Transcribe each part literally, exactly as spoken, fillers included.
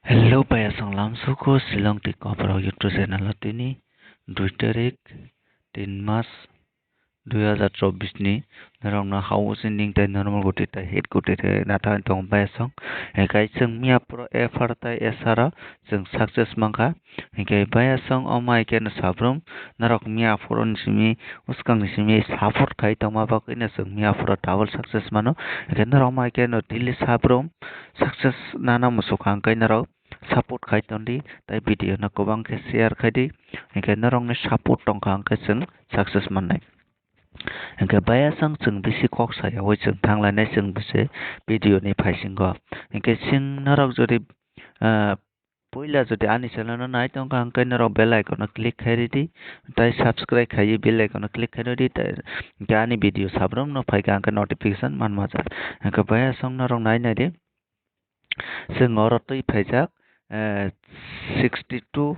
Hello, bayasong lamsuko Shillong tei Koborok YouTube channel o tini dui tarik tin mas dui hazar chobbish ni norokno hao sinding tei normal goti tei hit goti tei nathani tongo bayasong. Hinkhe chwng miya phuru F R tei S R o chwng success mankha. Hinkhe bayasong omo hai kheno sabrum norok miya phuru ni simi, swkang ni simi support khai tongma bagwino chwng miya phuru double success mano. Hinkhe norok omo hai kheno daily sabrum success nana muchukha, hinkhe norok support khai tongdi, tei video no kwbang khe share khai di, hinkhe norokni support tongkha, hinkhe chwng success mannai. Hinkhe bayasong chwng bisi kok sayawi chwng thanglainai chwng bisi video ni phaisingo. Hinkhe chwng norok jodi, ah, puila jodi ani channel no nai tongkha, hinkhe norok bell icon no click khai ridi, tei subscribe khaiwi bell icon no click khai ridi, tei hinkhe ani video sabrum no phaikha, hinkhe notification manma jar. Hinkhe bayasong norok nai naidi. Chwng oro twi phaijak, eh, sixty two,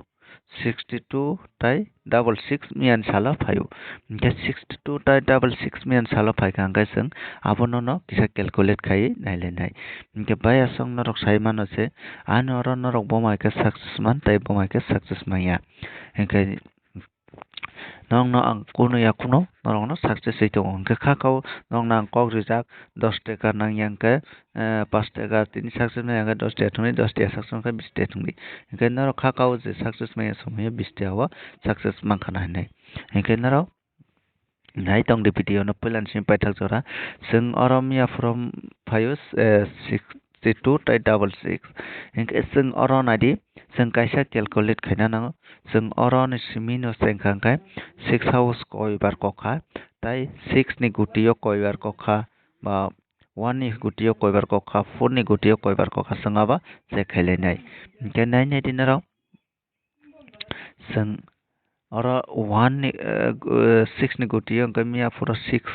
sixty two tei double six miyani salo phaio. Hinkhe sixty two tei double six miyani salo phaikha hinkhe chwng abono no kisa calculate khaiwi nailainai. Hinkhe bayasong norok sai mano se, ani oro norok bomo hai khe success man tei bomo hai khe success manya. Hinkhe Norokno ang kunu ya kunu norokno success wi tongo. Hinkhe kha kha o norokno ang kok rijak, dos taka nang ya hinkhe, eh, pash taka tini success nang ya hinkhe dos taka thwngwi, dos taka success wngkhe bis taka thwngwi. Hinkhe norok kha kha o je success manya somoi o bis taka o success mankha na hinwi. Hinkhe norok nai tongdi video no puila ni simi paithak jora. Chwng oro miya phuru phaio, eh, six, sixty two tei double six. Hinkhe chwng oro naidi, chwng kaisa calculate khaina nango. Chwng oro ni simi no chengkha hinkhe six house koi bar kokha, tei six ni gutio koi bar kokha, ba one ni gutio koi bar kokha, four ni gutio koi bar kokha, chwng abo check khailainai. Hinkhe nai naidi norok. Chwng oro one ni, eh, gu-, six ni gutio hinkhe miya phuru six,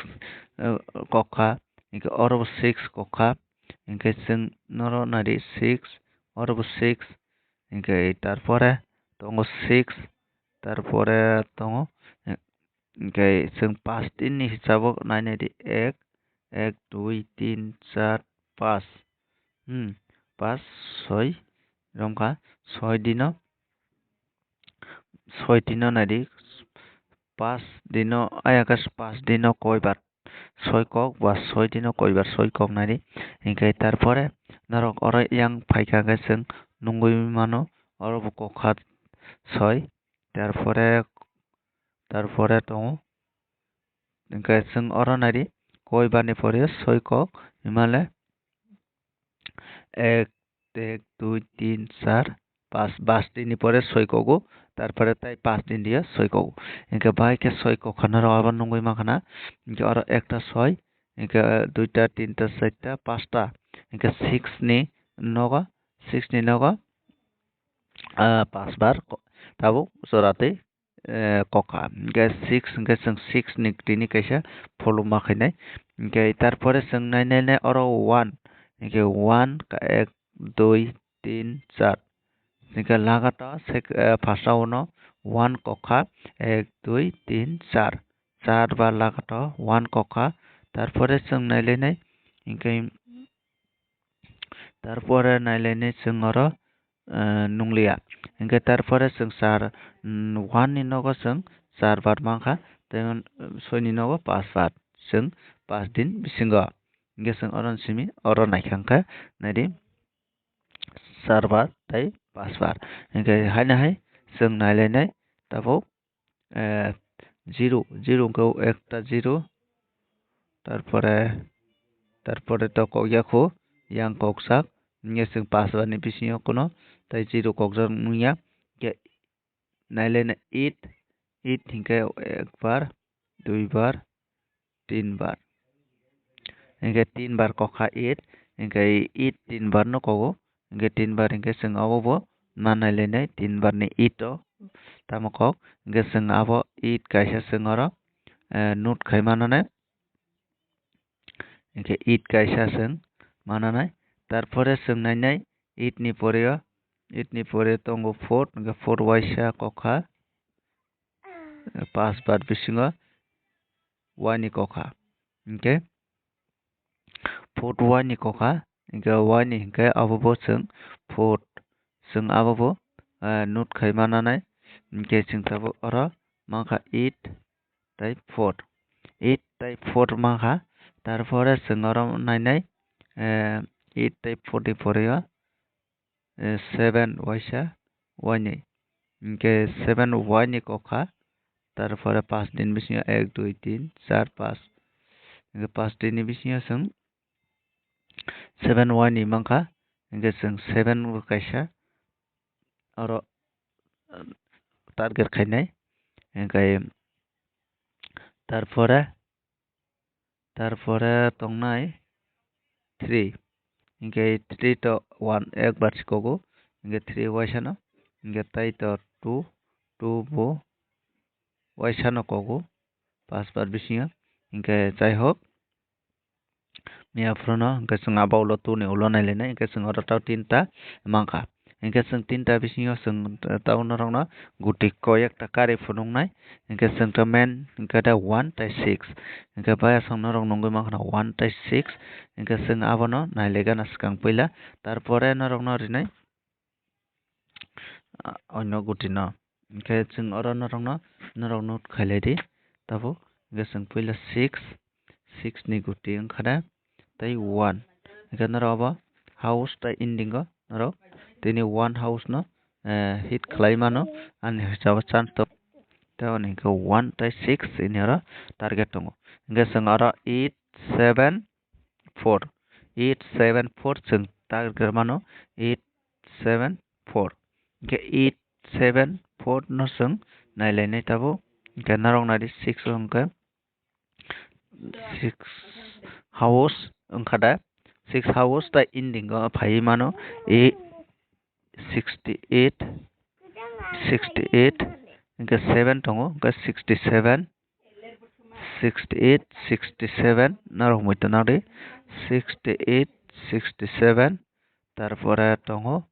eh, kokha, hinkhe oro bo six kokha, hinkhe chwng noro naidi six, oro bo six, hinkhe tarpore tongo six, tarpore tongo, eh, Hinkhe chwng pash din ni hisabo nai naidi, ek, ek, dui, tin, char, pash. Hmm, pash, soi, romkha, soi dino, soi dino naidi, pash dino, ayakhe pash dino koi bar, soi kok ba soi dino koi bar, soi kok naidi. Hinkhe tarpore norok oro yang phaikha khe chwng nungwi mano, oro bo kokha soi, tarpore Tarpore tongo, hinkhe chwng oro naidi, koi bar ni pore soi kok, himale ek, ek, dui, tin, char, pash, pash din ni pore soi kogo, tarpore tai pash din dia soi kogo. Hinkhe bahai khe soi kok khana rok abo nungwi mankha na, hinkhe oro ekta soi, hinkhe duita, tinta, charta, pasta, hinkhe six ni nogo, six ni nogo, ah, pash bar ko-, tabuk jora twi eh, kokha. Hinkhe six hinkhe chwng six ni tini kaisa pholuma khainai. Hinkhe tarpore chwng nai nai nai oro one. Hinkhe one ka ek, dui, tin, char. Hinkhe lagato sek-, eh, first round o one kokha, ek, dui, tin, char. Char bar lagato one kokha. Tarpore chwng nai lai nai. Hinkhe Tarpore nailainai chwng oro, eh, nungliya. Hinkhe tarpore chwng char, mm, one ni nogo chwng char bar mankha, tei, mm, soi ni nogo pash bar, chwng pash din bisingo. Hinkhe chwng oro ni simi oro naikha hinkhe naidi char bar tei pash bar. Hinkhe haino hai chwng nailainai tabuk eh, zero, zero wngkha o ekta zero, tarpore, tarpore to kokya kho, yang koksak, hinkhe chwng pash bar ni bisingo kuno, tei zero kokjak nungya, hinkhe nailaina eight, eight hinkhe ekbar, duibar, tin bar. Hinkhe tin bar kokha eight, hinkhe eight tin bar no kogo, hinkhe tin bar hinkhe chwng abo bo ma nailainai tin bar ni eight o tamo kok, hinkhe chwng abo eight kaisa chwng oro, eh, note khai mananai, hinkhe eight kaisa chwng mananai, tarpore chwng nainai eight ni pore o, eight ni pore tongo four, hinkhe four waisa kokha, pash bar bisingo y ni kokha. Hinkhe four y ni kokha, hinkhe y ni hinkhe abo bo chwng four, chwng abo bo, eh, note khai mananai. Hinkhe chwng tabuk oro mankha eight tei four. Eight tei four mankha. Tarpore chwng oro nainai, eh, eight tei four ni pore o, eh, seven waisa waini. Hinkhe seven waini kokha. Tarpore pas din bisingo ek, dui, tin, char, pas. Hinkhe pas din ni bisingo chwng seven waini mankha. Hinkhe chwng seven bo kaisa oro, eh, target khainai. Hinkhe tarpore, tarpore tongnai three. Hinkhe three to one ekbar sikogo. Hinkhe three waisano. Hinkhe tai to two, two bo waisano kogo. Pas bar bisingo. Hinkhe jaihok, miya phuru no hinkhe chwng abo ulo two ni ulo nailainai, hinkhe chwng oro tei tinta mankha. Hinkhe chwng tinta bisingo chwng tabuk norokno guti koi ekta karwi phunuknai. Hinkhe chwng to main hinkhe da one tei six. Hinkhe bayasong norok nungwi mankha na one tei six. Hinkhe chwng abono nailaigana swkang puila. Tarpore norokno rinai, ah, oino guti no. Hinkhe chwng oro norokno, norokno khailai di. Tabuk hinkhe chwng puila six, six ni guti wngkha de tei one. Hinkhe norok abo house tei ending o norok tini one house no, eh, hit khlai mano ani hisabo chance tok. Tei oni hinkhe one tei six ini oro target tongo. Hinkhe chwng oro eight, seven, four, eight seven four chwng target mano, eight seven four. Hinkhe eight seven four no chwng nailainai tabuk. Hinkhe norok naidi six o hinkhe six house wngkha da, six house tei ending o phaiwi mano, eight, sixty eight, sixty eight, hinkhe seven tongo, hinkhe sixty seven, sixty eight, sixty seven, norok muitu nadi, sixty eight, sixty seven, tarpore tongo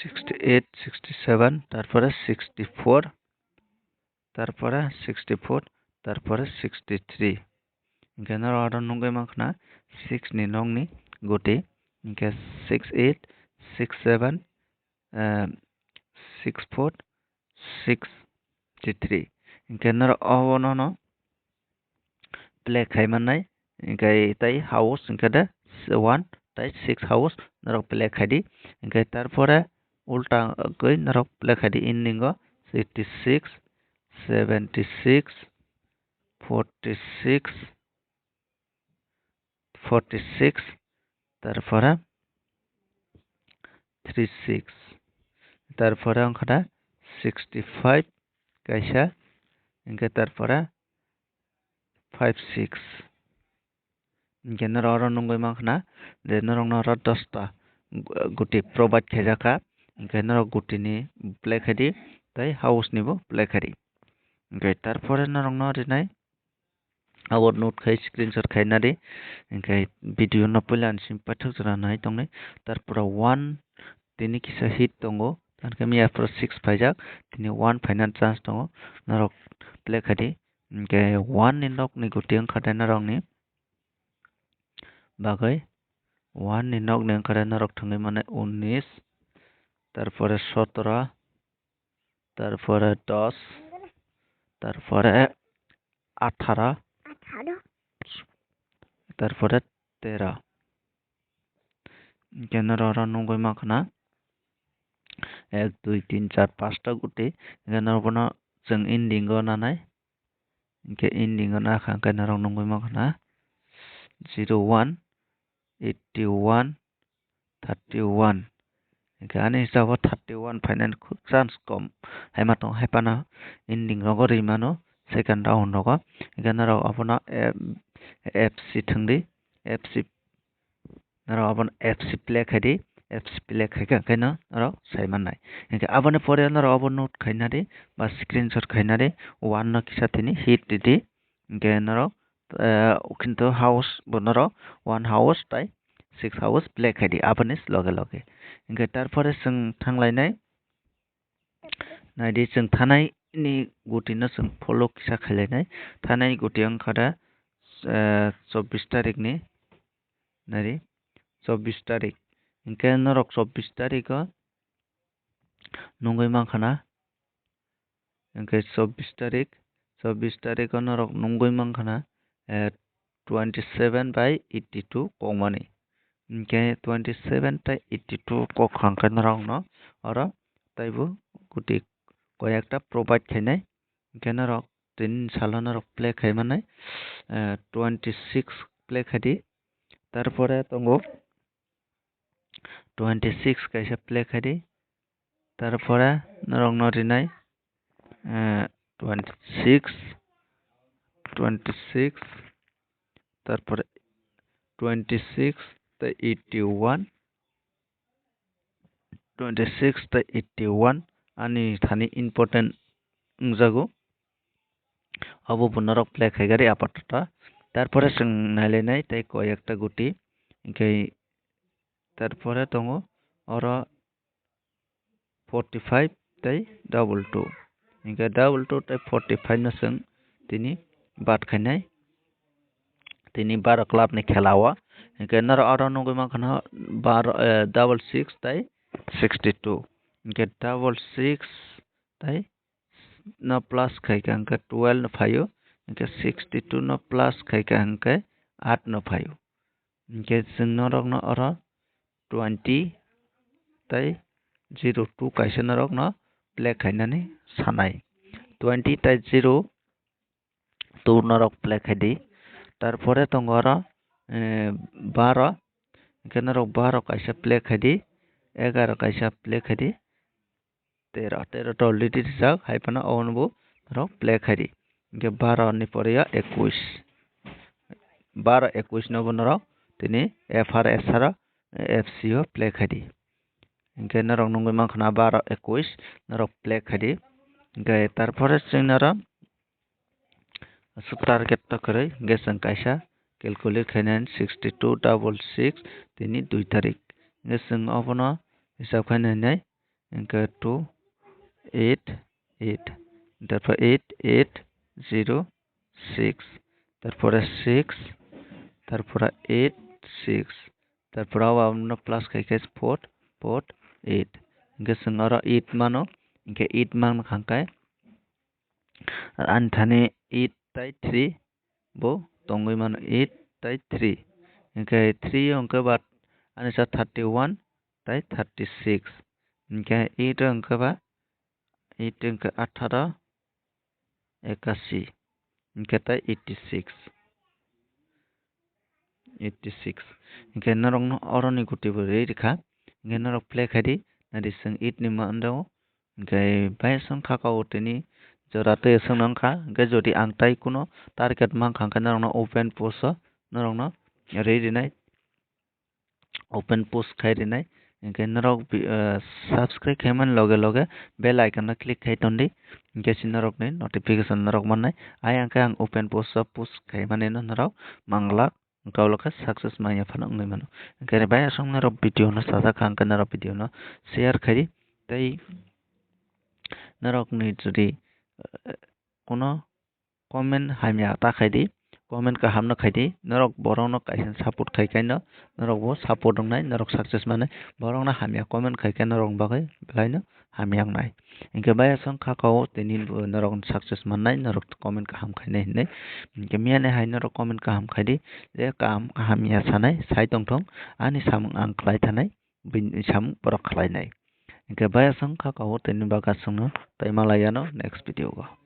sixty eight, sixty seven, tarpore sixty four, tarpore sixty four, tarpore sixty three. Hinkhe norok oro nugwi mankha na six ni nokni guti, hinkhe six eight, six seven, eh, six four, six three. Hinkhe norok obo nono play khai mannai, hinkhe tei house hinkhe de one tei six house norok play khai di. Hinkhe tarpore ulta wngwi norok play khai di ending o eighty six, seventy six, forty six, forty six, tarpore three six, tarpore wngkha da sixty five kaisa, hinkhe tarpore five six. Hinkhe norok oro nugwi mankha na je norokno oro dosta gu-, guti provide khaijakha, hinkhe norok gutini play khai di tei house nibo play khai di. Hinkhe tarpore norokno rinai abo note khai screenshot khai nadi. Hinkhe video no puila ani simi paithak jora nai tongnai. Tarpore one tini kisa hit tongo. Hinkhe miya phuru six phaijak. Tini one phaina chance tongo. Norok play khai di. Hinkhe one ni nokni guti wngkha de norokni bagwi. One ni nokni wngkha de norok thangwi mane unnis. Tarpore sotoro. Tarpore dos, tarpore atharo, tarpore tero. Hinkhe norok oro nugwi mankha na ek, dui, tin, char, pasta guti. Hinkhe norok bono chwng ending o nanai. Hinkhe ending o nakha, hinkhe norok nugwi mankha na zero one, eighty one, thirty one. Hinkhe ani hisabo thirty one phainani khub chance kom. Haima tongo, haipano ending rogo rimano second round rogo. Hinkhe norok abono, eh, F C thwngdi, F C, norok abono F C play khaidi, F C play khaikha khe no norok sai mannai. Hinkhe aboni pore norok abo note khainadi ba screenshot khainadi, one no kisa tini hit ridi. Hinkhe norok, eh, kintu house bo norok one house tei six house play khaidi aboni loge loge. Hinkhe tarpore chwng thanglainai, naidi chwng thanai ni guti no chwng follow kisa khailainai. Thanai guti wngkha da, eh, chobbish tarik ni, naidi chobbish tarik, Hinkhe norok chobbish tarikh o nungwi mankha na, hinkhe chobbish tarik, chobbish tarik o norok nungwi mankha na, eh, twenty seven by eighty two kokmani. Hinkhe twenty seven tei eighty two kok kha hinkhe norokno oro teibo kuti koyekta provide khainai. Hinkhe norok tini salo norok play khaimani, eh, twenty six play khaidi. Tarpore tongo twenty six kaisa play khaidi. Tarpore norokno rinai, eh, twenty six, twenty six, tarpore twenty six tei eighty one, twenty six tei eighty one ani thani important wngjago. Obo bo norok play khaigari apatata. Tarpore chwng nailainai tei koyekta guti, hinkhe tarpore tongo oro forty five tei double two. Hinkhe double two tei forty five no chwng tini bad khainai. Tini baro club ni khela o. Hinkhe norok oro nugwi mankha no baro, eh, double six tei sixty two. Hinkhe double six tei no plus khaikha hinkhe twelve no phaio. Hinkhe sixty two no plus khaikha hinkhe eight no phaio. Hinkhe chwng norokno oro twenty tei zero two kaisa norokno play khainani sanai. Twenty tei zero two norok play khaidi. Tarpore tongo oro, eh, baro, hinkhe norok baro kaisa play khaidi, egaro kaisa play khaidi. Tero, tero to already rijak, hai phano obono bo norok play khaidi. Hinkhe baro ni pore o ekush. Baro ekush no bo norok tini F R S R o, F C o play khaidi. Hinkhe norok nugwi mankha na baro ekush norok play khaidi. Hinkhe tarpore chwng norok aswk target to kwrwi, hinkhe chwng kaisa calculate khainai sixty two double six tini dui tarik. Hinkhe chwng obono hisab khainai hinkhe two eight eight, tarpore eight eight zero six, tarpore six, tarpore eight six, tarpore abono plus khaikhe four four eight. Hinkhe chwng oro eight mano, hinkhe eight mankha hinkhe ani thani eight tei three bo tongwi mano, eight tei three. Hinkhe three o hinkhe ba ani sa thirty one tei thirty six. Hinkhe eight o hinkhe ba eight hinkhe atharo, ekashi, hinkhe tei eighty six. Eighty six. Hinkhe norokno oroni guti bo rwi rikha. Hinkhe norok play khaidi, nadi chwng eight ni manrao. Hinkhe bayasong khaka o tini jora tei aswk nang kha. Hinkhe jodi ang tai kuno target mankha hinkhe norokno open post o norokno rwi rinai. Open post khai rinai. Hinkhe norok bi-, ah, subscribe khaimani loge loge bell icon no click khai tondi. Hinkhe si norokni notification norok mannai. Ayang khe ang open post o post khaimani no norok manglak. Hinkhe ulo khe success manya phano wngwi mano. Hinkhe bayasong norok video no sajak kha hinkhe norok video no share khaidi. Tei norokni jodi, ah, kuno comment hamya ta khaidi, comment kaham no khaidi, norok borok no kaisa support khai khe no norok bo support wngnai, norok success manai, borok no hamya comment khai khe norok bagwi belai no hamya wngnai. Hinkhe bayasong khaka o tini bo norok success mannai, norok comment kaham khainai hinwi. Hinkhe miyani hai norok comment kaham khaidi, je kaham hamya sanai sai tongthong, ani samung ang khlai thanai, bini samung borok khlainai. Hinkhe bayasong khaka o tini bagwi aswkno tei malai yano next video o.